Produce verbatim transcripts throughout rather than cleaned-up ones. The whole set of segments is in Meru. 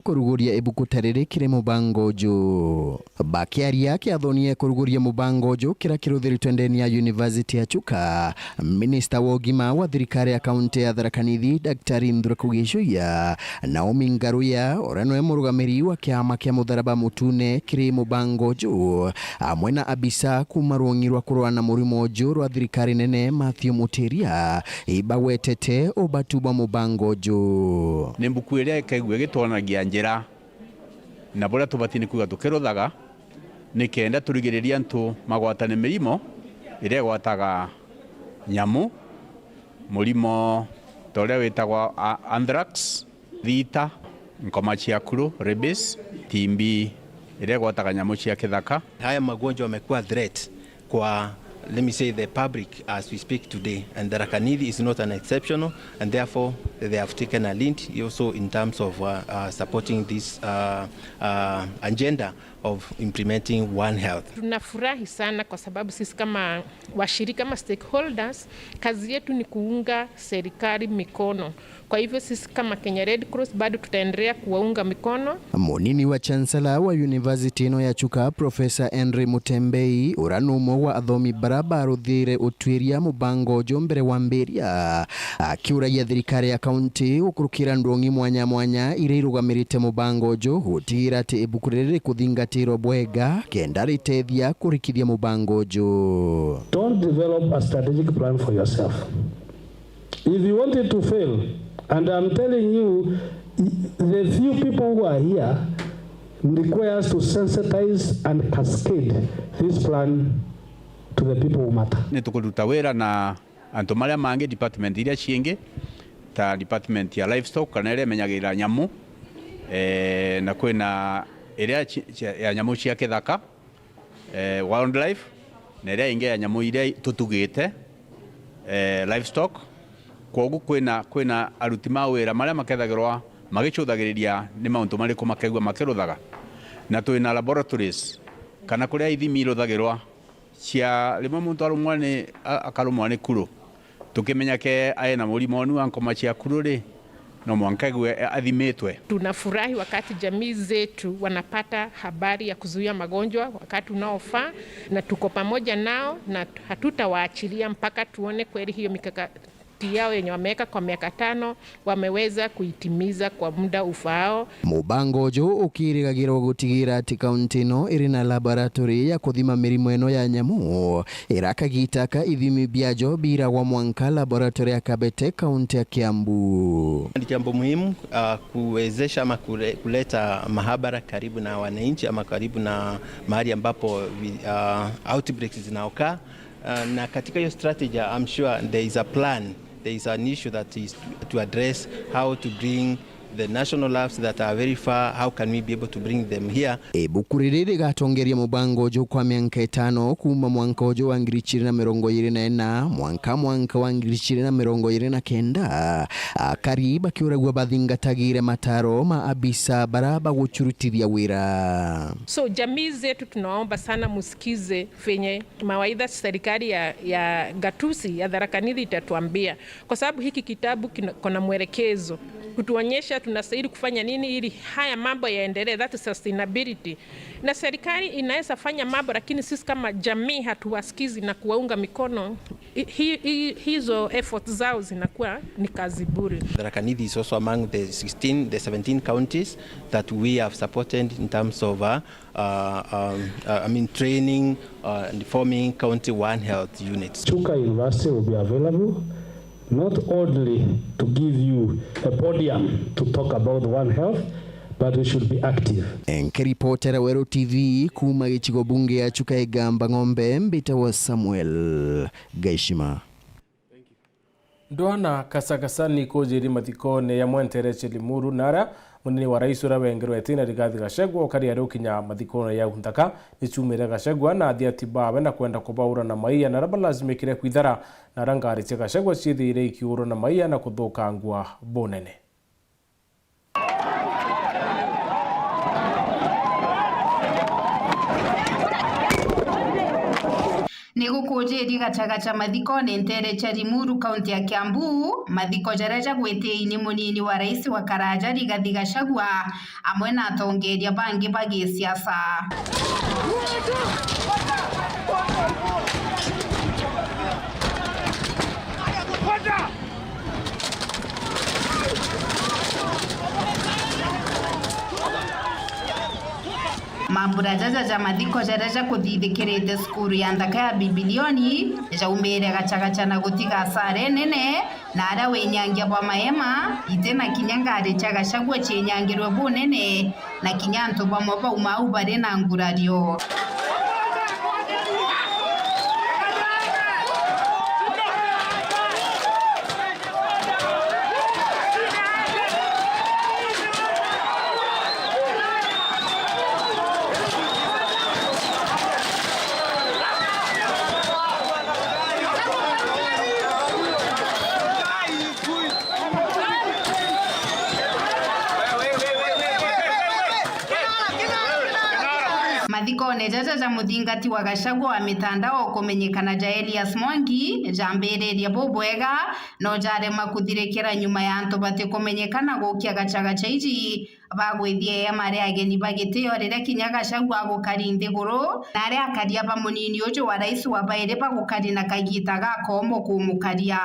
kuruguria ibuku ta riri kiri mubango uju. Bakiaria kiathoni ya kuruguria mubango uju kiria kiruthiritwe ndeni ya University ya Chuka, Minista wa ugima wa thirikari ya kaunti ya Tharaka Nithi, Daktari Nthuraku Gichuya, Naomi Ngaruya, uria niwe murugamiri wa kiama kia Mutharaba Mutune kiri mubango uju, amwe na abisa kuuma rwong'i rwa kurwaa na murimo uju rwa thirikari nene, Matthew Mutiria, ibagwetete ubatu bwa mubango uju. Ni mbuku iria ikaigua igitwonagia njira na buria tubati ni kwiga tukiruthaga, nikenda turigiririe antu magwatane mirimo iria igwataga nyamu, murimo ta uria witagwa a-, anthrax, thita, nkoma cia kuru, rabies, T B, iria igwataga nyamu cia kithaka. Haya magonjwa yamekuwa threat kwa, let me say, the public as we speak today, and Tharaka Nithi is not an exceptional, and therefore they have taken a lead also in terms of, uh, uh, supporting this, uh, uh, agenda of implementing One Health. Tunafurahi sana kwa sababu sisi kama washirika, kama stakeholders, kazi yetu ni kuunga serikali mikono. Kwa hivyo sisi kama Kenya Red Cross bado tutaendelea kuwaunga mikono. Munini wa Chancellor wa University ino ya Chuka, Professor Henry Mutembei, uria ni umwe wa athomi bara baruthire utwiria mubango uju mbere wambiria, akiuragia thirikari ya kaunti gukurukira ndwong'i mwanya mwanya iria irugamirite mubango uju gutigira ati ibuku riri rikuthingatirwa bwega kenda ritethia kurikithia mubango uju. Don't develop a strategic plan for yourself. If you want it to fail, and I'm telling you, the few people who are here requires to sensitize and cascade this plan to the people who matter. Ni tukuruta wira na antu maria mangi, department iria ciingi, ta department ya livestock, kana iria imenyagira nyamu, eh, na kwina iria ci-, cia-, ya nyamu cia kithaka, eh, wildlife, na iria ingi ya nyamu iria tutugite, eh, livestock. Kwogu kwina, kwina aruti ma wira maria makethagirwa magicuthagiriria ni mauntu mariku makaigua makiruthaga. Na twina laboratories, kana kuria ithimi iruthagirwa cia, rimwe muntu arumwa ni, a-, akarumwa ni kuru. Tukimenya ke ae na murimo unu wa nkoma cia kuru ri, no mwanka aigue athimitwe. Tunafurahi wakati jamii zetu wanapata habari ya kuzuia magonjwa wakati unaofaa, na tuko pamoja nao na hatutawaachilia mpaka tuone kweli hiyo mikakati yao yenye wameweka kwa miaka tano wameweza kuitimiza kwa muda ufaao. Mubango uju ukirigagirwa gutigira ati kaunti ino iri na laboratory ya kuthima mirimo ino ya nyamu, ira kagita ka ithimi biajo biragwa mwanka laboratory ya Kabete, kaunti ya Kiambu. Ni jambo muhimu, uh, kuwezesha ama kure-, kuleta mahabara karibu na wananchi ama karibu na mahali ambapo vi-, uh, outbreaks zinaokaa. Uh, na katika hiyo strategy, I'm sure there is a plan, there is an issue that is to, to address how to bring the national labs that are very far, how can we be able to bring them here? Ibuku riri rigatongeria mubango uju kwa mianka itano, kuuma mwanka uju wa ngiri igiri na mirongo iri na ina mwanka mwanka wa ngiri igiri na mirongo iri na kenda, akari bakiuragua bathingatagire mataro ma abisa bara bagucurutithia wira. So, jamii zetu tunaomba sana musikize venye mawaidha serikali ya, ya gatuzi ya Tharaka Nithi itatuambia, kwa sababu hiki kitabu kina, kona mwelekezo kutuonyesha tunastahili kufanya nini ili haya mambo yaendelee, that is sustainability. Na serikali inaweza fanya mambo, lakini sisi kama jamii hatuwasikizi na kuwaunga mikono. Hi-, hi-, hi-, hizo efforts zao zinakuwa ni kazi bure. Tharaka Nithi is also among the sixteen, the seventeen counties that we have supported in terms of, uh, uh, um, uh, I mean, training, uh, and forming county One Health units. Chuka University will be available not only to give you a podium to talk about One Health, but we should be active. Nkiripotera Weru T V kuuma gicigo bunge ya Chuka Igamba Ng'ombe, mbitagwa Samuel Gaishima. Ndwana kasakasa ni kujiri mathikone ya mwentere Chilimuru, na aria munini wa rais uria wengerwe itina Rigathi Gachagua ukari ari ukinya mathikone yau. Nthaka ni ciumire Gachagua na athiati bawe na kwenda kubaura na maiya na aria balazimikire kwithara, na aria ngari cia Gachagua ciithire ikiurwa na maiya na kuthukangua bunene. Ni guku Kujiri Gachagacha mathikone ntere cia Limuru, kaunti ya Kiambu, mathiko jaria jagwitiini munini wa rais wa karaja Rigathi Gachagua, amwe na atongeria bangi ba gisiasa. Mambura jaja ja mathiko jaria jakuthithikirite cukuru ya nthaka ya Bibilioni, jaumire Gachagacha na gutiga asara inene, na aria winyangia bwa maema, iti na kinya ngari cia Gachagua ciinyangirwe bunene, na kinya antu bamwe bauma au bari na ngurario. Mathikone jaja ja muthingati wa Gachagua wa mitandao kumenyekana ja Elias Mwangi jambiririe bubwega, no jarema kuthirikira nyuma ya antu batikumenyekana gukia Gachagacha iji bagwithia iema ria ageni ba gitio riria kinya Gachagua agukari nthiguru, na aria akaria ba munini uju wa rais wa bairi bagukari na kagita gakomo kumukaria.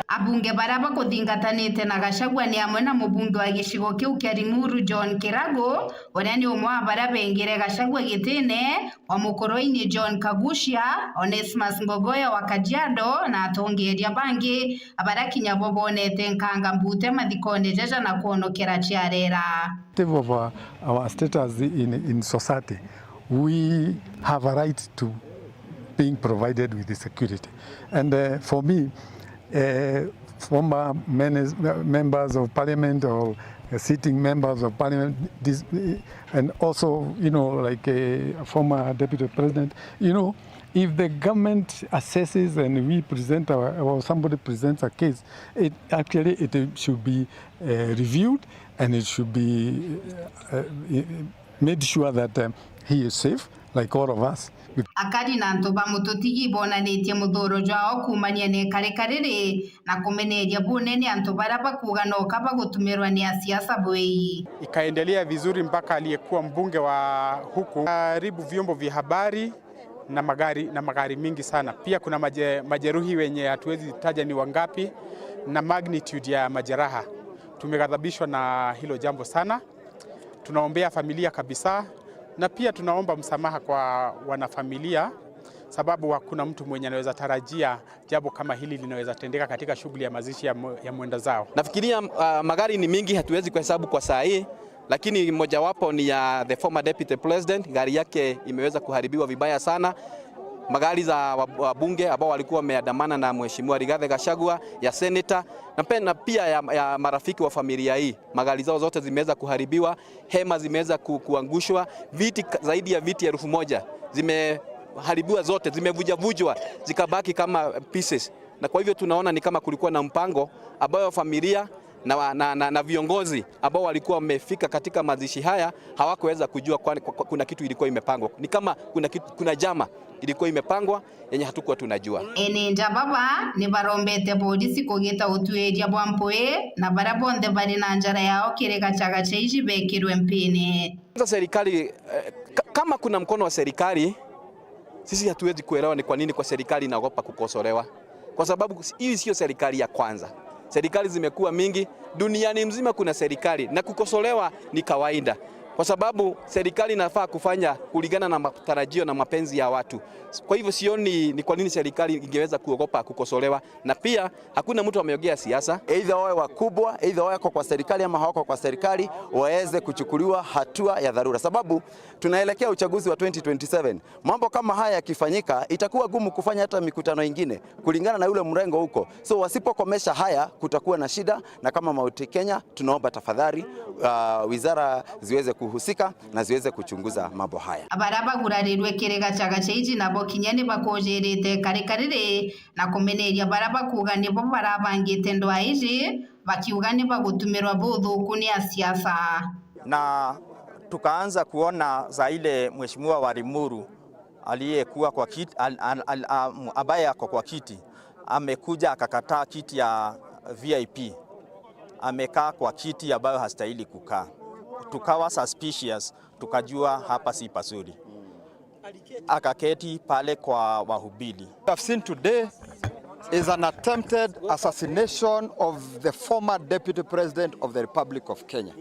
Abunge baria bakuthingatanite na Gachagua ni amwe na mubunge wa gicigo kiu kia Limuru, John Kiragu, uria ni umwe wa baria bengire Gachagua gitine, wa Mukurweini John Kagucia, Onesmus Ngogoya wa Kajiado na atongeria bangi baria kinya bo bonete nkanga mbute mathikone jaja na kwonokera ciarera. Irrespective of our, our status in, in society, we have a right to being provided with the security. And, uh, for me, uh, former menes-, members of parliament or, uh, sitting members of parliament, this, and also, you know, like a former deputy president, you know, if the government assesses and we present our, or somebody presents a case, it actually, it should be, uh, reviewed and it should be, uh, uh, made sure that, um, he is safe like all of us. Akari na antu ba Mututigi bonanitie muthuro jwao kuumania na ikarika riri na kumeneria bunene antu baria bakuuga noka bagutumirwa ni asiasa bwei. Ikaendelea vizuri mpaka aliyekuwa mbunge wa huku karibu vyombo vya habari na magari, na magari mingi sana. Pia kuna maje-, majeruhi wenye hatuwezi taja ni wangapi na magnitude ya majeraha. Tumeghadhabishwa na hilo jambo sana. Tunaombea familia kabisa, na pia tunaomba msamaha kwa wanafamilia, sababu hakuna mtu mwenye anaweza tarajia jambo kama hili linaweza tendeka katika shughuli ya mazishi ya mwe-, ya mwenda zao. Nafikiria, ah, magari ni mingi, hatuwezi kuhesabu kwa saa hii, lakini mojawapo ni ya the former deputy president, gari yake imeweza kuharibiwa vibaya sana. Magari za wa-, wabunge ambao walikuwa wameandamana na Mheshimiwa Rigathi Gachagua, ya senator, na pe-, na pia ya, ya marafiki wa familia hii. Magari zao zote zimeweza kuharibiwa, hema zimeweza ku-, kuangushwa, viti ka-, zaidi ya viti elfu moja zimeharibiwa zote, zimevujavujwa, zikabaki kama pieces. Na kwa hivyo tunaona ni kama kulikuwa na mpango ambayo familia na wa-, na, na, na viongozi ambao walikuwa wamefika katika mazishi haya hawakuweza kujua kwani ku-, ku-, kuna kitu ilikuwa imepangwa. Ni kama kuna kitu, kuna njama ilikuwa imepangwa yenye hatukuwa tunajua. Ene nja baba ni barombete polisi kugita utuiria bwa mpui na baria bonthe bari na njara yao kiri Gachagacha iji bekirwe mpini. Sasa serikali, eh, ka-, kama kuna mkono wa serikali, sisi hatuwezi kuelewa ni kwa nini kwa serikali inaogopa kukosolewa. Kwa sababu hii sio serikali ya kwanza. Serikali zimekuwa mingi, duniani mzima kuna serikali, na kukosolewa ni kawaida. Kwa sababu serikali inafaa kufanya kulingana na matarajio na mapenzi ya watu. Kwa hivyo sioni ni kwa nini serikali ingeweza kuogopa kukosolewa. Na pia hakuna mtu ameongea siasa. Either wawe wakubwa, either wako kwa serikali ama hawako kwa serikali, waweze kuchukuliwa hatua ya dharura. Sababu tunaelekea uchaguzi wa twenty twenty-seven. Mambo kama haya yakifanyika, itakuwa gumu kufanya hata mikutano ingine kulingana na yule mrengo huko. So wasipokomesha haya, kutakuwa na shida, na kama Mount Kenya, tunaomba tafadhali, ah, wizara ziweze ku- kuhusika na ziweze kuchunguza mambo haya. Baria bagurarirwe kiri gacagaca iji nabo kinya ni bakujirite kari kariri na kumeneria baria bakuuga nibo barabangite ndwaa iji, bakiuga ni bagutumirwa buthuku ni asiasa. Na tukaanza kuona saa ile mheshimiwa wa Limuru aliyekuwa kwa kiti, al, al, al, am, ambaye ako kwa kiti amekuja akakataa kiti ya V I P, amekaa kwa kiti ambayo hastahili kukaa. Tukawa suspicious, tukajua hapa si pazuri. Akaketi pale kwa wahubiri. What we have seen today is an attempted assassination of the former Deputy President of the Republic of Kenya.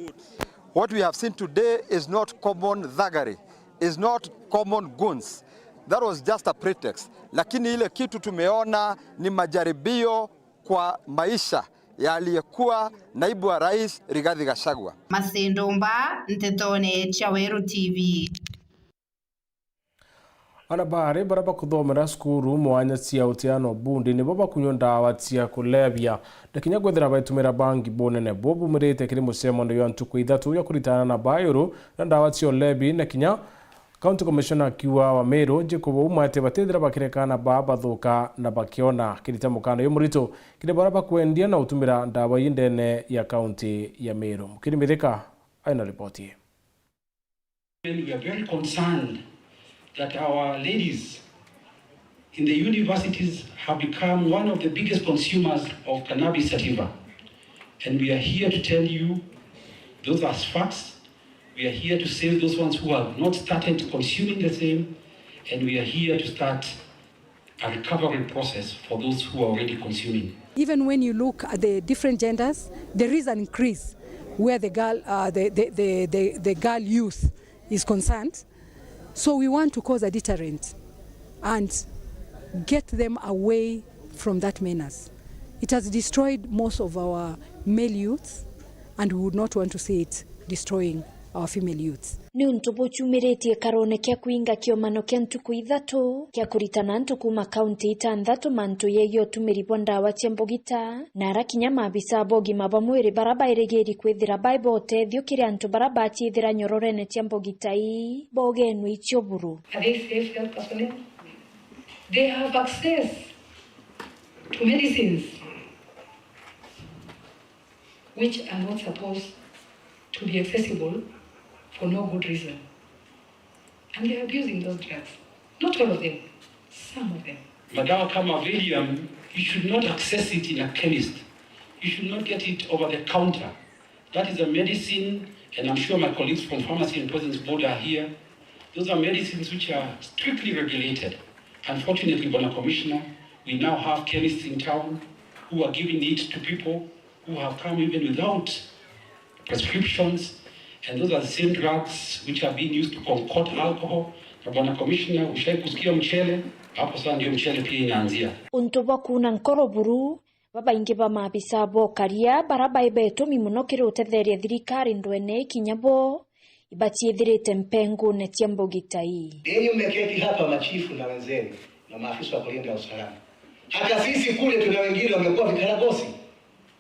What we have seen today is not common thuggery, is not common goons. That was just a pretext. Lakini ile kitu tumeona ni majaribio kwa maisha ya aliyekuwa naibu wa rais Rigathi Gachagua. Masindumba, Ntetone cia Weru T V. Ana baari baria bakuthomera cukuru mwanya cia utiano bundi nibo bakunywa ndawa cia kulevya na kinya kwithira baitumira bangi bunene bubumirite kiri mucemano jwa ntuku ithatu jwa kuritana na baayuru na ndawa cia ulevi na kinya County Commissioner akiuga wa Meru Jacob Ouma ati batithira bakirekana baa bathuka na bakiona kirita mukanda jumuritu kiri baria bakwendia na utumira ndawa ii ndene ya kaunti ya Meru. Mukiri Mithika aina ripoti ii. And we are very concerned that our ladies in the universities have become one of the biggest consumers of cannabis sativa. And we are here to tell you those are facts. We are here to save those ones who have not started consuming the same, and we are here to start a recovery process for those who are already consuming. Even when you look at the different genders, there is an increase where the girl, uh, the, the, the, the, the girl youth is concerned. So we want to cause a deterrent and get them away from that menace. It has destroyed most of our male youths, and we would not want to see it destroying our female youths. Ni untu buciumiritie karone kia kuinga kiomano kia ntuku ithatu kia kuritana antu kuuma kaunti itanthatu mantu yegie utumiri bwa ndawa cia mbugita, na ara kinya maabisa ba ugima bwa mwiri bara bairigiri kwithira baiba utethio kiri antu bara baciithira nyororene cia mbugita ii bogenwe icio buru. Are they safe health personnel? They have access to medicines which are not supposed to be accessible for no good reason. And they are abusing those drugs. Not all of them, some of them. Madawa kama Valium, you should not access it in a chemist. You should not get it over the counter. That is a medicine, and I'm sure my colleagues from Pharmacy and Poisons Board are here. Those are medicines which are strictly regulated. Unfortunately, Bwana Commissioner, we now have chemists in town who are giving it to people who have come even without prescriptions, and those are the same drugs which are being used to concoct alcohol. Na Bwana Commissioner, ushai kusikia mchele? Hapo sasa ndio mchele pia inaanzia. Untu bwa kuuna nkoro buru, babaingi ba maabisa ba ukaria bara bai betumi mono kiri utetheria thirikari ndwene kinya bo ibaciithirite mpengune cia mbugita ii. Ninyi mmeketi hapa, machifu na wenzenu na maafisa wa kulinda usalama, hata sisi kule tuna wengine wamekuwa vikaragosi.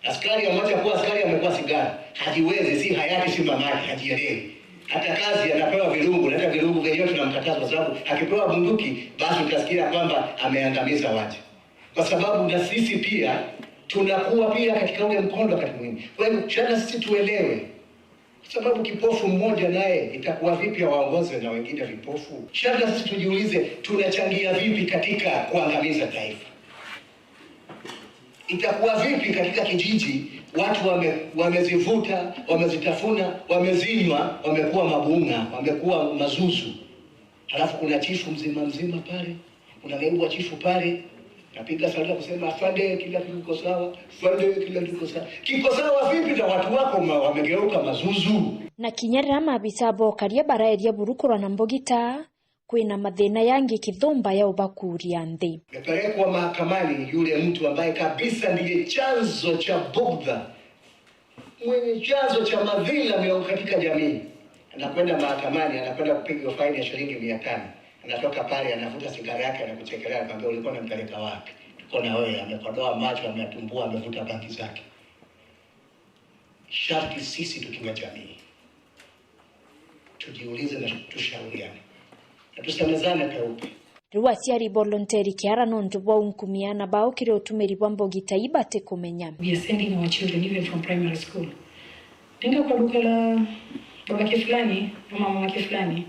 Askari ameacha kuwa askari, amekuwa sigara. Hajiwezi, si hayati, si mamati, hajielewi. Hata kazi anapewa virungu, na hata virungu vyenyewe tunamkataza, kwa sababu akipewa bunduki, basi utasikia kwamba ameangamiza watu, kwa sababu na sisi pia tunakuwa pia katika ule mkondo wakati mwingine. Kwa hivyo, shana sisi tuelewe, kwa sababu kipofu mmoja naye itakuwa vipi awaongoze na wengine vipofu? Shana sisi tujiulize, tunachangia vipi katika kuangamiza taifa? Itakuwa vipi katika kijiji watu wame, wamezivuta, wamezitafuna, wamezinywa, wamekuwa mabunga, wamekuwa mazuzu, halafu kuna chifu mzima mzima pale, kuna naibu wa chifu pale, napiga salute kusema, "Afande, kila kitu kiko sawa, afande, kila kitu kiko sawa." Kiko sawa vipi na watu wako ma, wamegeuka mazuzu? Na kinya riria maabisa bokaria baraeria buru kurwa na mbugita, kwina mathina yangi kithumba ya ubakuria nthi. Amepelekwa mahakamani yule mtu ambaye kabisa ndiye chanzo cha bugdha, mwenye chanzo cha madhila miongoni katika jamii. Anakwenda mahakamani, anakwenda kupigwa faini ya shilingi mia tano. Anatoka pale, anavuta sigara yake, anakuchekelea, anakwambia, "Ulikuwa unampeleka wapi? Tuko na wewe." Amekodoa macho, ametumbua, amevuta bangi zake. Sharti sisi tukiwa jamii Tujiulize na tushauriane. Na tusemezane peupe. Riu aciari bolonteri kiara nontu bwa unkumia aana bao kiri utumiri bwa mbogita ibatikumenya. We are sending our children even from primary school. Nenda kwa duka la babake fulani ama mamake fulani,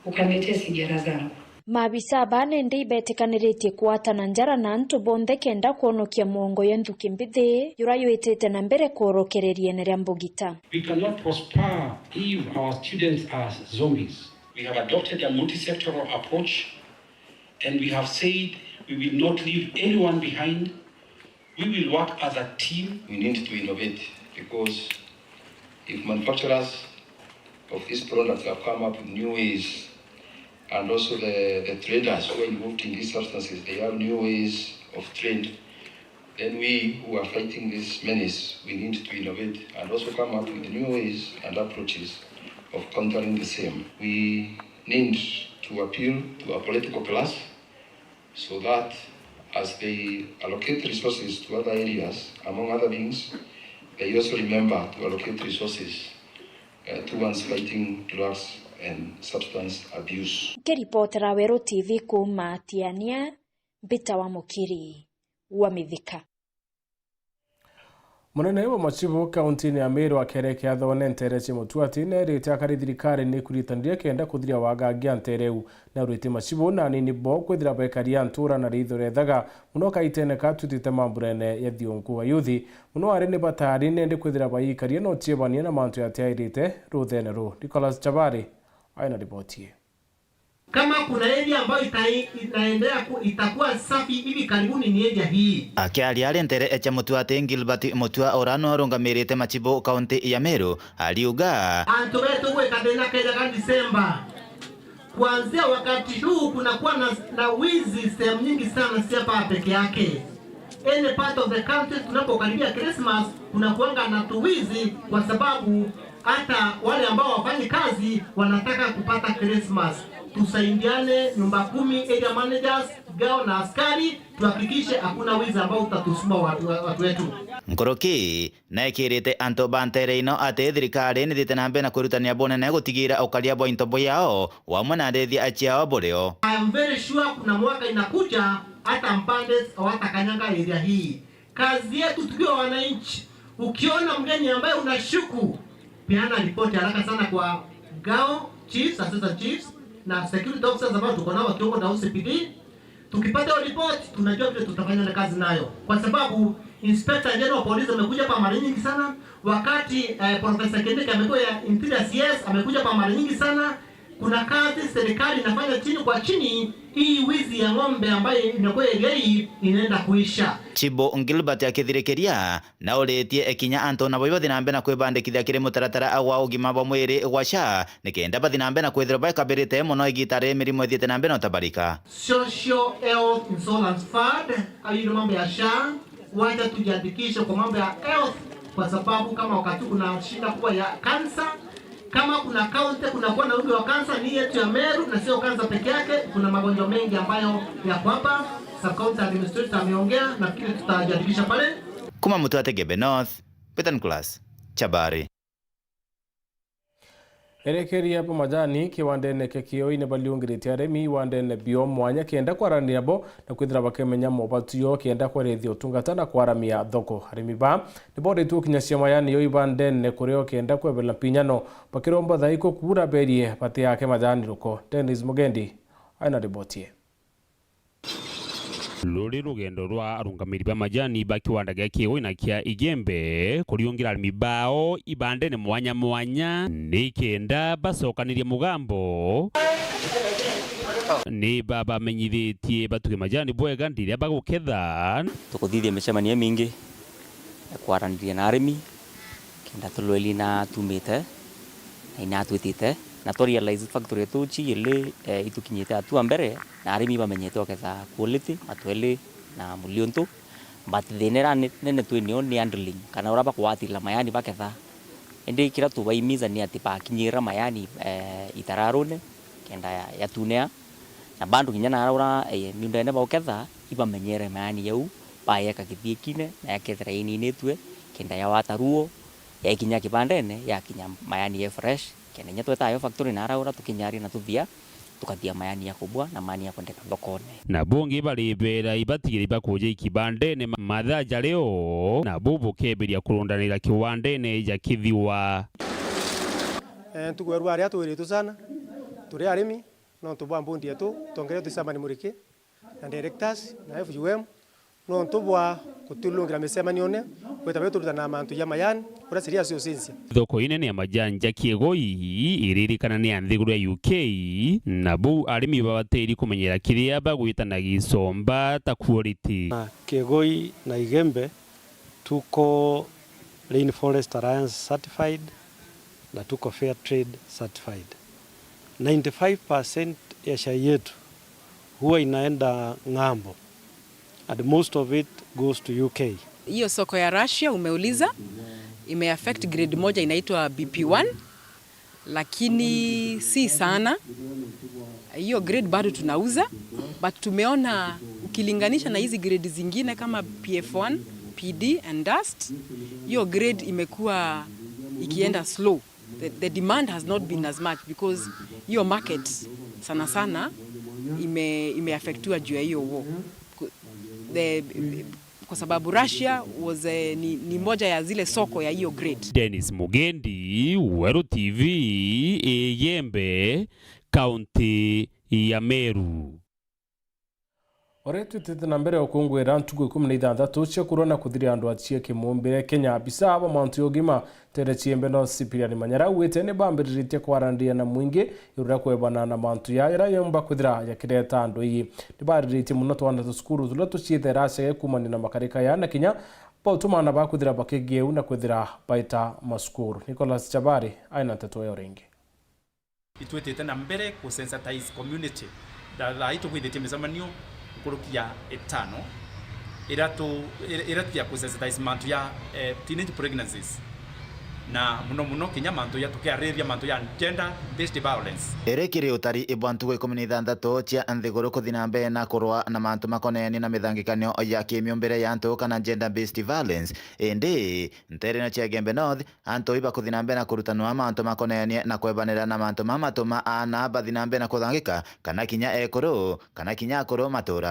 ukaniletee sigara zangu. Maabisa baa nindi ibetikaniritie kwatana njara na antu bonthe kenda kwonokia mwongo ya nthuki mbithi, yura yitite na mbere kworokereria ene ria mbogita. We cannot prosper if our students are zombies. We have adopted a multi-sectoral approach and we have said we will not leave anyone behind. We will work as a team. We need to innovate because if manufacturers of these products have come up with new ways and also the, the traders who are involved in these substances, they have new ways of trade, then we who are fighting this menace, we need to innovate and also come up with new ways and approaches of countering the same. We need to appeal to our political class so that as they allocate resources to other areas, among other things, they also remember to allocate resources, uh, towards fighting drugs and substance abuse. Nkiripotera Weru T V kuuma Tiania, Mbita wa Mukiri wa Mithika. Munene wa machibu kauntiine ya Meru akeerekia thone nteere cia Mutua ati neerite akari thirikari ni ikuritanire kenda kuthiria wagangia nteere iu. Naurite machibu na anini bo kwithira bekaria ntuura na riitho riethaga mono kaiteene ka twitite mamburene ya thiunku wa yuthi. Mono ari ni batari nendi kwithira baikaria na uciebania na mantu yatiairite rutheene ruu. Nicholas Chabari aina riboti ii. Kama kuna area ambayo ita-, inaendelea ku-, itakuwa safi hivi karibuni ni area hii. Akiaria ari nteere cia Mutua ati Gilbert Mutua uria niwe urungamirite machibu kaunti ya Meru, ariuga, antu betu gwika thina kejaga December. Kuanzia wakati huu kunakuwa na, na wizi sehemu nyingi sana, si hapa peke yake. Any part of the country tunapokaribia Christmas, kunakuanga na tuwizi kwa sababu hata wale ambao wafanyi kazi wanataka kupata Christmas. Tusaidiane, nyumba kumi, area managers, girl na askari, tuhakikishe hakuna wizi ambao utatusuma watu, watu wetu. Nkuruki, naikirite antu ba nteere ino ati thirikari nithiite na mbere na kwirutania bunene gutigira ukaria bwa into bwao, wamwe na arithia ciao burio. I am very sure kuna mwaka inakuja, hata bandits hawatakanyaga area hii. Kazi yetu tukiwa wananchi, ukiona mgeni ambaye unashuku, peana ripoti haraka sana kwa girl chiefs, assistant chiefs, na security officers ambao tuko nao wakiongozwa na O C P D. Tukipata hiyo ripoti, tunajua vile tutafanya na kazi nayo. Kwa sababu Inspector General of Police amekuja hapa mara nyingi sana, wakati, eh, Professor Kindiki amekuwa ya Interior C S, amekuja hapa mara nyingi sana. Kuna kazi serikali inafanya chini kwa chini, hii wizi ya ng'ombe ambayo imekuwa area hii inaenda kuisha. Chibu Gilbert akithirikiria, nauritie kinya antu nabo ibathi na mbere na kwibandikithia kiri mutaratara wa ugima bwa mwiri gwa SHA, nikenda bathi na mbere na kwithirwa baikabirite mono igita ri mirimo ithiite na mbere na utabarika. Social Health Insurance Fund, au ile mambo ya SHA, wacha tujiandikishe kwa mambo ya health, kwa sababu kama wakati kuna shida kubwa ya cancer, kama kuna county kunakuwa na wingi wa cancer, ni yetu ya Meru, na sio cancer peke yake, kuna magonjwa mengi ambayo yako hapa. Sub county administrator ameongea, nafikiri tutajiandikisha pale. Kuma Mutua Tegebe North, Peter Nicholas Chabari. Erekeria ba majani kiwandene kia Kioi ni baliungiritie arimi iwandene bio mwanya kenda kwaraniria bo na kwithira bakimenya mobatio kenda kwarithia utungata na kwaramia thoko. Arimi ba ni boritwe ukinyia ciama yani yo ibandene kurio kenda kwebela mpinyano bakiromba thaiku kuura berie batiake majani ruko. Dennis Mugendi aina riboti ii. Ruri rugendo rwa arungamiri ba majani ba kiwanda gia Kioi na kia Igembe kuriungira arimi bao ibandene mwanya mwanya ni kenda bacokanirie mugambo. Ni babamenyithitie batuge majani bwega ndiria baguketha. Tukuthithia micemanio imingi ya kwaraniria na arimi, kenda tulweli na tumite na ina twitite, na twa realize factory yetu cigili, eh, itukinyite hatua mbere, na arimi bamenyete oketha quality, matweli na muliuntu. But thina ira ne-, nene twi nio ni handling, kana uria bakwatirira mayani baketha. Indi kiria tubaimiza ni ati bakinyirira mayani, eh, itararune, kenda ya, yatunea. Na bado kinya naraura, eh, miundene bauketha, ibamenyere mayani yau, bayeka kithiikine, na yakethira ininitue, kenda yawata ruo, yaikinya kibandene, yakinya mayani ye fresh, Kenda inya twetayo factory na araura tukinyaria na tuthia, tukathia mayani ya kubua na mani ya kwendeka thokone. Na bungi baribera ibatigiri bakuja ikibandene ma-, mathaa jario, na bu bukeberia kurundanira kiwandene ja kithiwa. Eh, ntuku ya rua aria twiritwe sana, turi arimi, nontu bwa mbundi yetu, tongeretwe icambani muriki, na directors na F U M, nontu bwa gutilungira micemanione, gwita baria turutanaga mantu ja mayani, uria sheria cio cinsia. Thoko inene ya majanja Kiegoi iririkana ni ya nthiguru ya U K, na buu arimi babatiri kumenyera kiria bagwita na gicomba ta quality. Na Kiegoi na Igembe tuko Rainforest Alliance certified na tuko Fair Trade certified. Ninety-five percent ya chai yetu huwa inaenda ng'ambo, and most of it goes to U K. Hiyo soko ya Russia umeuliza, imeaffect grade moja inaitwa B P one, lakini si sana. Hiyo grade bado tunauza, but tumeona ukilinganisha na hizi grade zingine kama P F one, P D and dust, hiyo grade imekuwa ikienda slow. The, the demand has not been as much because hiyo market sana sana ime-, imeaffectiwa juu ya hiyo war. Ku-, the, kwa sababu Russia was, eh, ni, ni moja ya zile soko ya hiyo grade. Dennis Mugendi, Weru T V, Igembe, kaunti ya Meru. Uria twitite na mbere ukungwira ntuku ikumi na ithanthatu cia kurwa na kuthiria andu a cia kimumbire Kenya, abisa ba mantu ya ugima ntere cia Igembe North Cyprian Manyara augite ni bambiriritie kwarandiria na mwingi iguru ria kwebana na mantu ya iria yomba kwithira yakireta andu ii. Ni bariritie muno twana twa cukuru turia tuciite Russia kumania na makarika ya na kinya bautuma ana ba kwithira bakigieu na kwithira baita macukuru. Nicholas Chabari aina nteto ya uringi. Itwitite na mbere ku sensitize community. Tha-, thaa ii tugwithitie micemanio nkuruki ya itano, ira tu-, ira, ira tuya ku sensitize mantu ya, eh, teenage pregnancies, na muno muno kinya mantu ya tukiaririria mantu ya gender based violence. Iri kiri utari bwa ntuku ikumi na ithanthatu cia nthiguru kuthi na mbere na kurwa na mantu makonenie na mithangikanio ya kimiumbire ya antu kana gender based violence, indi nterene cia Igembe North, antu ibakuthi na mbere na kurutanwa mantu makonenie na kwebanira na mantu ma matuma aana bathi na mbere na kuthangika, kana kinya ekuru, kana kinya akuru matura.